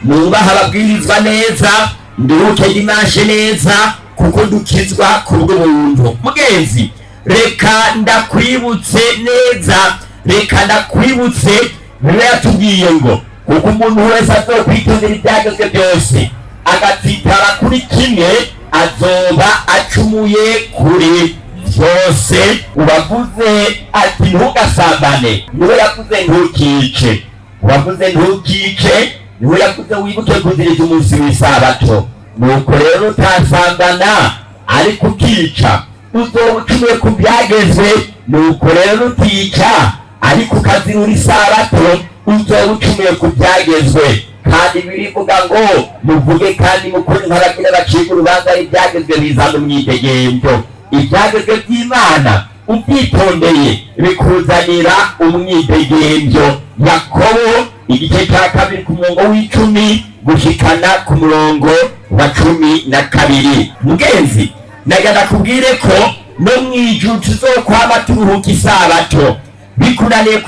Speaker 3: nubaha ababwirizwa neza, nduhuke dimanche neza, kuko dukizwa ku bw'ubuntu." Mugenzi, reka ndakwibutse neza, reka ndakwibutse. Bibiliya yatubwiye ngo kuko umuntu wese azokwitondera ibyagezwe byose, agatsitara kuri kimwe, azoba acumuye kuri byose. Uwavuze ati "Ntugasambane" niwe yavuze "Ntukice". Uwavuze "Ntukice" niwe yavuze "Wibuke kuziriza umunsi w'isabato". Nuko rero utasambana ariko ukica, uzoba ucumuye ku byagezwe. Nuko rero utica ariko ukazirura isabato, uzoba ucumuye ku byagezwe. Kandi birivuga ngo muvuge kandi mukore nk'abagira bacika urubanza, ibyagezwe bizana umwidegemvyo. Ibyagezwe by'Imana ubyitondeye bikuzanira umwidegemvyo. Yakobo igice cya 2 ku murongo w'10 gushikana ku murongo wa 12. Mugenzi, nagira ndakubwire ko no mu ijuru tuzokwama turuhuka isabato. Bikunaniye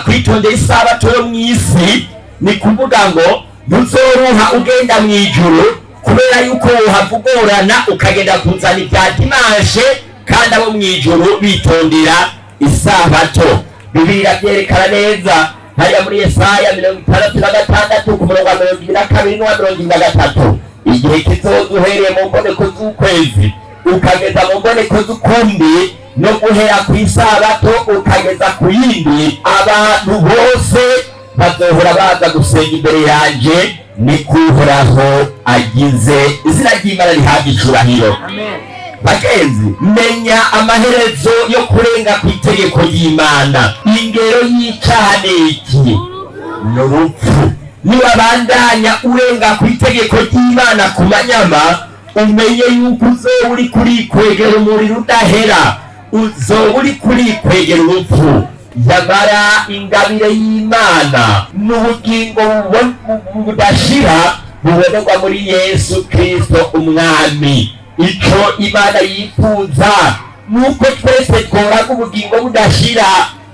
Speaker 3: kwitondera isabato yo mu isi, ni kuvuga ngo ntuzoruha ugenda mu ijuru, kubera yuko wohava ugorana ukagenda kuzana ibya dimanche, kandi abo mu ijuru bitondera isabato. Bibiliya byerekana neza. Hariya muri Yesaya 66 ku murongo wa 22 n'uwa 23, igihe kizoza uhereye mu mboneko z'ukwezi ukageza mu mboneko z'ukundi, no guhera ku isabato ukageza ku yindi, abantu bose bazohora baza gusenga imbere yanje, ni kuhoraho agize. Izina ry'Imana rihabwa icubahiro. Bagenzi, menya amaherezo yo kurenga ku itegeko ry'Imana. Ingero y'icaha ni iki? Ni urupfu. Niwabandanya urenga ku itegeko ry'Imana ku manyama, umenye yuko uzoba uri kurikwegera umuriro udahera, uzoba uri kurikwegera urupfu. Yamara ingabire y'Imana n'ubugingo budashira bubonerwa muri Yesu Kristo Umwami. Ico Imana yifuza nuko twese tworaga ubugingo budashira.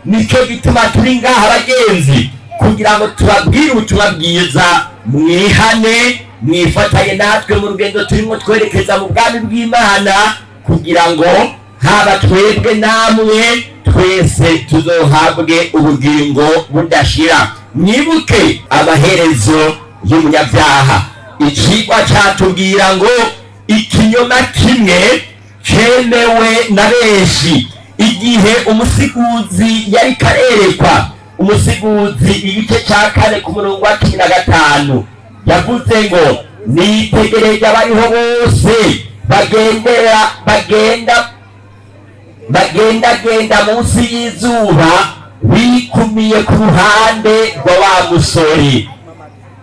Speaker 3: Nico gituma turi ngaha, bagenzi, kugira ngo tubabwire ubutumwa bwiza, mwihane, mwifatanye natwe mu rugendo turimo twerekeza mu bwami bw'Imana, kugira ngo haba twebwe namwe twese tuzohabwe ubugingo budashira. Mwibuke amaherezo y'umunyabyaha. Icigwa catubwira ngo ikinyoma kimwe cemewe na benshi. Igihe umusiguzi yari karerekwa, Umusiguzi igice ca 4 ku murongo wa 15, yavuze ngo: "Nitegereje abariho bose bagendera bagenda bagendagenda munsi y'izuba, bikumiye ku ruhande rwa wa musore."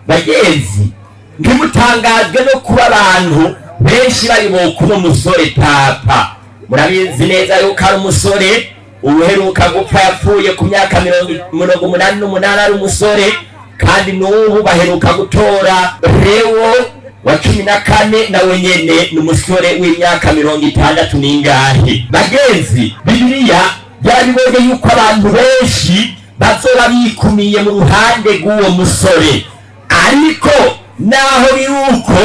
Speaker 3: Bagenzi, ntimutangazwe no kuba abantu benshi bari kuno musore papa. Murabizi neza yuko ari umusore uheruka gupfa, yapfuye ku myaka 88, ari umusore. Kandi n'ubu baheruka gutora Lewo wa 14, nawe nyene ni umusore w'imyaka 60 n'ingahe. Bagenzi, Bibiliya byarabibonye yuko abantu benshi bazoba bikumiye mu ruhande rw'uwo musore. Ariko naho biri uko,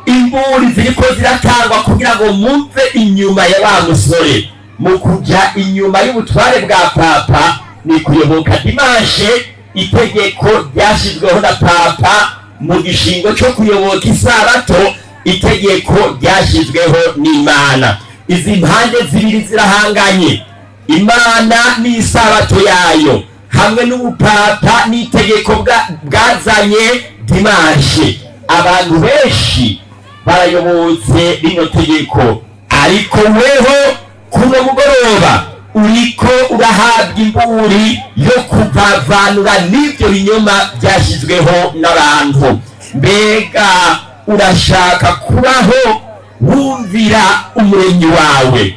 Speaker 3: imburi ziriko ziratangwa kugira ngo muve inyuma ya wa musore. Mu kuja inyuma y'ubutware bwa papa ni kuyoboka dimanche, itegeko ryashyizweho na papa, mu gishingo cyo kuyoboka isabato, itegeko ryashyizweho n'Imana. Izi mpande zibiri zirahanganye: Imana n'isabato yayo, hamwe n'ubupapa n'itegeko bwazanye dimanche. Abantu benshi barayobotse rino tegeko, ariko weho kuno mugoroba uriko urahabwa imburi yo kuvavanura n'ibyo binyoma byashyizweho n'abantu. Mbega urashaka kubaho wumvira Umuremyi wawe?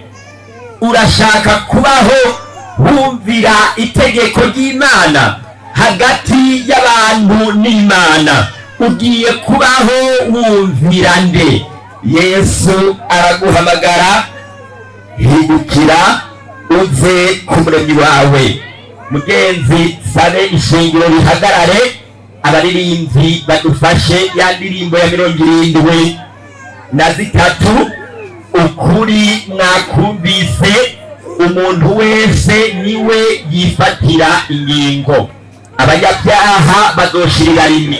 Speaker 3: Urashaka kubaho wumvira itegeko ry'Imana? Hagati y'abantu n'Imana, ugiye kubaho wumvira nde? Yesu araguhamagara. Hindukira uze ku Muremyi wawe. Mugenzi, sabe ishingiro rihagarare, abaririmbyi badufashe ya ndirimbo ya 73. Ukuri mwakumvise, umuntu wese niwe yifatira ingingo. Abanyabyaha bazoshirira rimwe,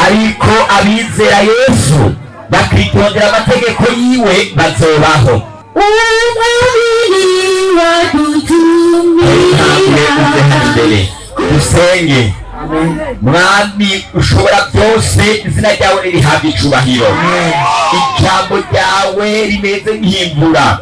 Speaker 3: ariko abizera Yesu bakitondera amategeko yiwe bazobaho.
Speaker 2: Umubiri wadutumira.
Speaker 3: Imbere dusenge. Mwami ushobora byose, izina ryawe ririhabwa icubahiro. Ijambo ryawe rimeze nk'imvura,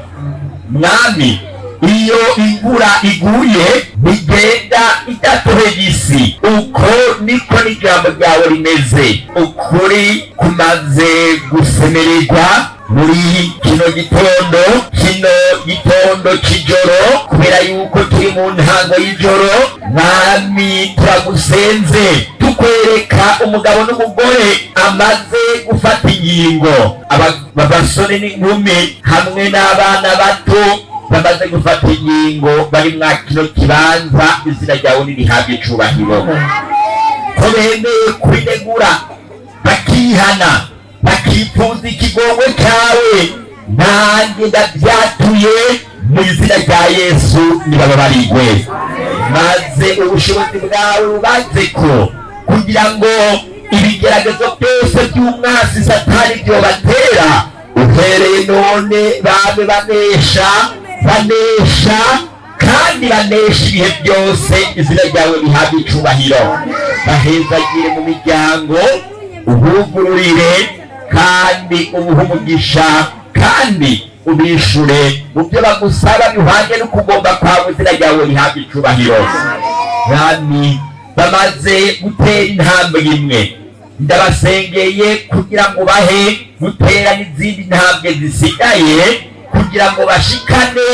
Speaker 3: Mwami. Iyo imvura iguye bigenda idatoheye isi, uko niko n'ijambo ryawe rimeze. Ukuri kumaze gusemererwa muri kino gitondo, kino gitondo c'ijoro, kubera yuko turi mu ntango y'ijoro. Mwami, turagusenze tukwereka umugabo n'umugore amaze gufata ingingo, abasore n'inkumi hamwe n'abana bato bamaze gufata ingingo bari mwa kino kibanza. Izina ryawe nirihabwe icubahiro ko bemeye kwinegura, bakihana, bakifuza ikigongwe cyawe. Nanjye ndabyatuye mu izina rya Yesu, nibababarigwe. Maze ubushobozi bwawe bubaze ko kugira ngo ibigeragezo byose by'umwasi Satani byobatera uhereye none babe banesha, banesha kandi banesha ibihe byose. Izina ryawe rihabwe icubahiro. Bahezagire mu miryango, ubugururire kandi ubuhe umugisha, kandi ubishure mu byo bagusaba bihwanye no kugomba kwawe. Izina ryawe rihabwe icubahiro. Mwami, bamaze gutera intambwe imwe, ndabasengeye kugira ngo bahe gutera n'izindi ntambwe zisigaye, kugira ngo bashikane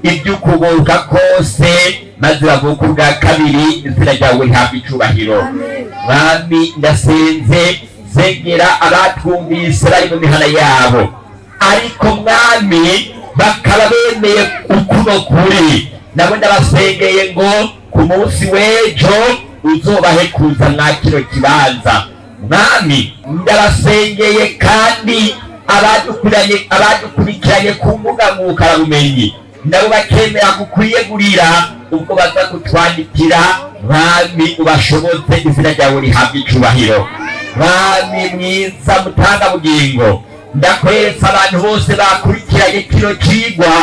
Speaker 3: iby'ukugoboka kose, maze bavuke ubwa kabiri. Izina ryawe rihabwe icubahiro. Mwami, ndasenze, sengera abatwumvise bari mu mihana yabo, ariko Mwami, bakaba bemeye ukuno kuri, nabo ndabasengeye ngo ku munsi w'ejo uzobahe kuza mwa kino kibanza. Mwami, ndabasengeye kandi abadukurikiranye ku mbuga ngurukanabumenyi, nabo bakemera kukwiyegurira ubwo baza kutwandikira. Mwami, ubashoboze. Izina ryawe rihabwe icubahiro. Mwami mwiza, mutangabugingo, ndakweretse abantu bose bakurikiranye kino cigwa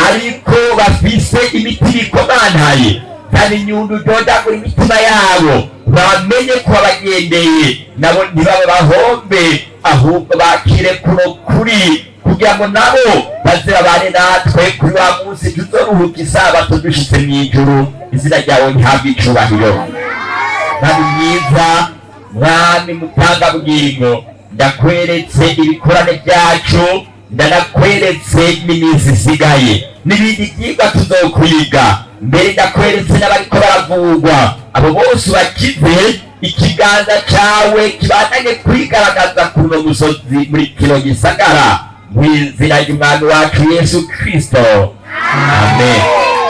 Speaker 3: ariko bafise imitima ikomantaye kandi inyundo udodagura imitima yabo, bamenye ko babagendeye, nabo ntibabe bahombe, ahubwo bakire kuno kuri kugira ngo nabo baze babane natwe kuri wa munsi tuzoruhuka isabato dushitse mw'ijuru. Izina ryawe ntihabwe icubahiro. Mwami mwiza, Mwami mutangabugingo, ndakweretse ibikorane byacu, ndanakweretse n'iminsi isigaye n'ibindi byigwa tuzokwiga mbere. Ndakweretse n'abariko baravugwa, abo bose bakize. Ikiganza cawe kibandanye kwigaragaza kuno musozi, muri kino gisagara, mw'izina ry'Umwami wacu Yesu Kristo, amen.